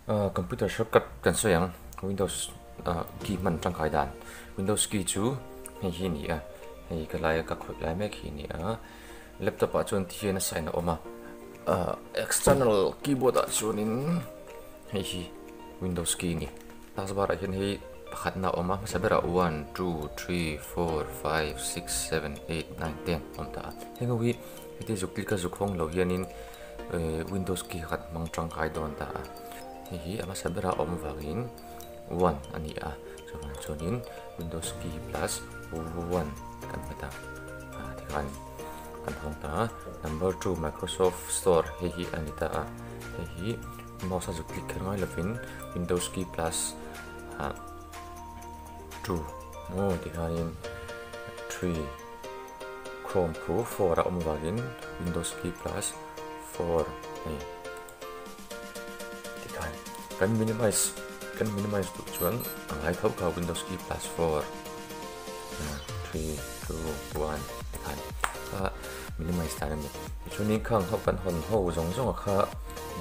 Computer shortcut kan sawi ang Windows key hman tangkai dan Windows key chu hei hi a ni a hei ka laia ka khawih lai mek hi a ni a laptop ah chuan ti hian a sign a awm a external keyboard ah chuanin hei hi Windows key a ni taskbar ah hian hei pakhatna a awm a hmasa berah one two three four five six seven eight nine ten a awm ta a heng ho hi Heti zuk click a zuk hawng lo hianin Windows key khat hmang tangkai dawn ta a. Hei hi a hmasa bera awm vangin one a ni a, chuvang chuanin Windows key plus one kan hmet a, tikhan kan hawng ta a. Number two Microsoft Store hei hi a ni ta a, hei hi mouse a zuk click kher ngai lovin Windows key plus two maw tikhanin three. Chrome khu 4 a awm vangin Windows key plus 4 hei tikhan kan minimize kan minimize duh chuan a ngai tho kha Windows key plus 4 3 2 1 tikhan kha minimize dan a ni. Tichuanin khang ho kan hawn ho zawng zawng a kha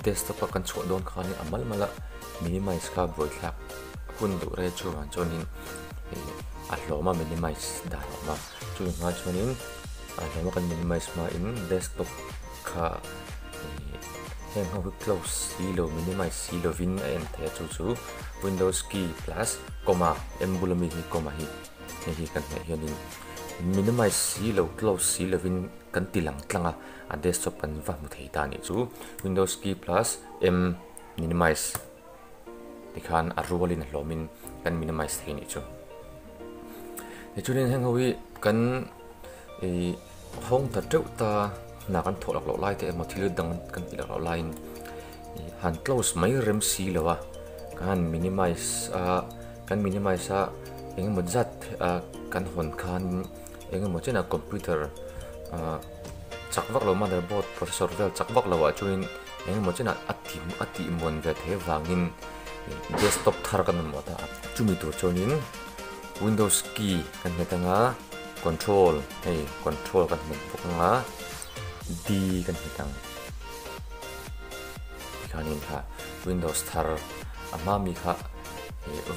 desktop a kan chhuah dawn khanin a mal mal a minimize kha buaithlak hun duh rei chuan chuanin a hlawm a minimize dan a awm a. Chu hma chuanin a hlawma kan minimize hmain desktop kha heng ho hi close si lo minimize si lovin a en thei a chu chu windows key plus comma m bula mi hi comma hi hei hi kan hnaih hianin minimize si lo close si lovin kan ti lang tlang a a desktop kan va hmu thei ta a nih chu windows key plus m minimize Tikhan a rualin a hlawmin kan minimize thei nih chu. Tichuanin heng ho hi kan ih hawng ta teuh ta hna kan thawh lak loh lai te emaw thil dang kan tih lak loh laiin ih han close mai rem si lo a, kan han minimize a, kan minimize a eng emaw zat kan hawn khan eng emaw chenah computer ah chak vak lo motherboard processor vel chak vak lo ah chuanin eng emaw chenah a ti a tih muan ve thei avangin desktop thar kan mamawh ta a chumi tur chuanin windows key kan hmet anga control hei control kan hmet bawk anga D kan hmet ang tikhanin kha windows thar a hma mi kha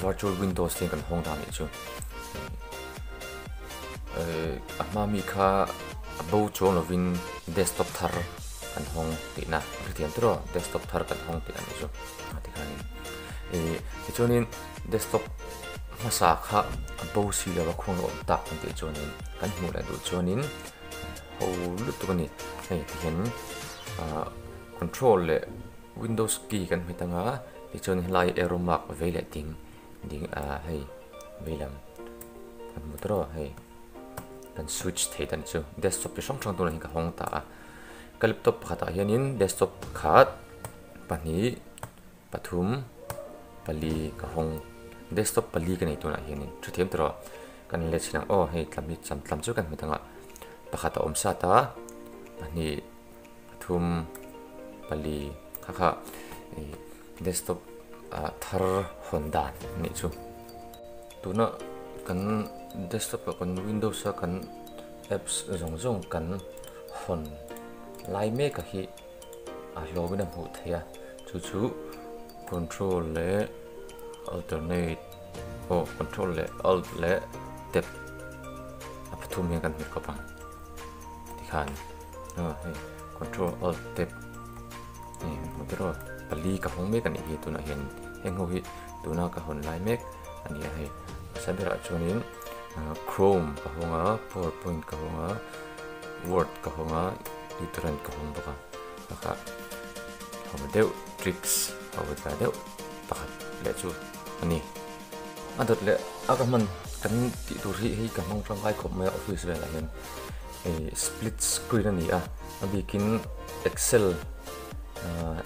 virtual windows te kan hawng ta anih chu. A hma mi kha a bo chuang lovin desktop thar kan hawng tihna a hrethiam tur aw desktop thar kan hawng tih a nih chu a tikhanin ih tichuanin desktop hmasa kha a bo si lova khuang a awm tak ang tih chuanin kan hmuh leh duh chuanin ho lutuk a ni hei tihian ah control leh windows key kan hmet anga tichuan helai arrow mark vei leh ding ding ah hei veilam kan hmu tawh a hei kan switch thei ta ni chu desktop chi hrang hrang tunah hian ka hawng ta a ka laptop pakhatah hianin desktop pakhat pahnih pathum pali ka hawng desktop pali ka nei tunah hianin thu thiam tawh rawh kan let chhin ang aw hei tlam hi cham tlam chu kan hmu thang a pakhat a awm sat a pahnih pathum pali kha kha ih desktop ah thar hawn dan a nih chu. Tuna kan desktop ah kan windows a kan apps zawng zawng kan hawn lai mek a hi a hlawmin a hmuh theih a chu chu control leh alternate aw control leh alt leh tab a pathum hian kan hmet kawp ang tikhan aw hei control alt tab hei kan hmu tiraw pali ka hawng mek a nih hi tunah hian heng ho hi Tuna ka hawn lai mek a ni a hei. Hmasa berah chuanin Chrome ka hawng a, PowerPoint ka hawng a, Word ka hawng a, uTorrent ka hawng bawk a. Bakah ho deuh tricks ho tla deuh pakhat leh chu a ni. A dawt leh a ka hman kan tih tur hi hei ka hmang tangkai khawp mai a office velah hian hei split screen a ni a, a bikin Excel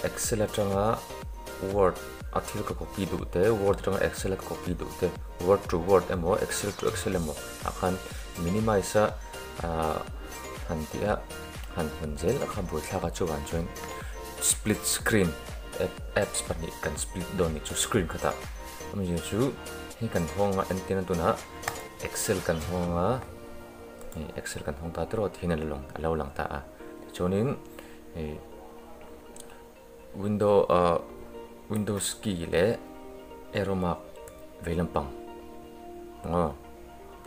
Excel atanga Word a thil ka copy duh te, Word atanga Excel a ka copy duh te, Word to Word emaw Excel to Excel emaw ah khan minimize a ah han tih a han hawn zel a kha buaithlak a chuvang chuan split screen apps pahnih kan split dawn nih chu screen khatah awmzia chu hei kan hawng a entirna tunah Excel kan hawng a hei Excel kan hawng ta tiraw tihian a lo lang ta a tichuanin hei. Window ah. Windows key leh arrow mark vei lampang aw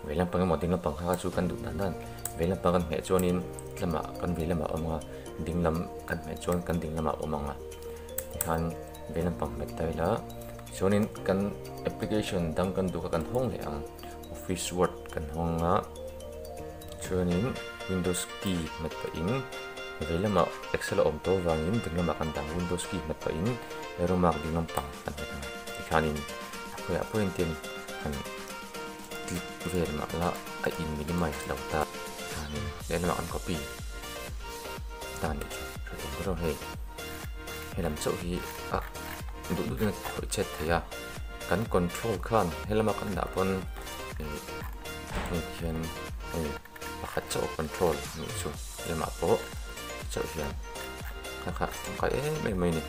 vei lampang emaw ding lampang kha chu kan duh dan dan vei lampang kan hmeh chuanin tlamah kan vei lamah a awm ang a ding lam kan hmeh chuan kan ding lamah a awm ang a tikhan vei lampang hmet ta ila chuanin kan application dang kan duh kha kan hawng leh ang office word kan hawng a chuanin windows key hmet pahin vei lamah excel a awm tawh avangin ding lamah kan dah windows key hmet pahin arrow mark ding lampang kan hmet ang tikhanin a khawiah pawh hian han click vel mah la a in minimize lo ta tikhanin lehlamah kan copy ta a nih chu hrethiam ber hei helam chauh hi a duh duh in a khawih chet thei a kan control khan helama kan dah pawn ih hei hian hei pakhat chauh control a nih chu lamah pawh chauh hian kha kha tangkai em em mai a ni.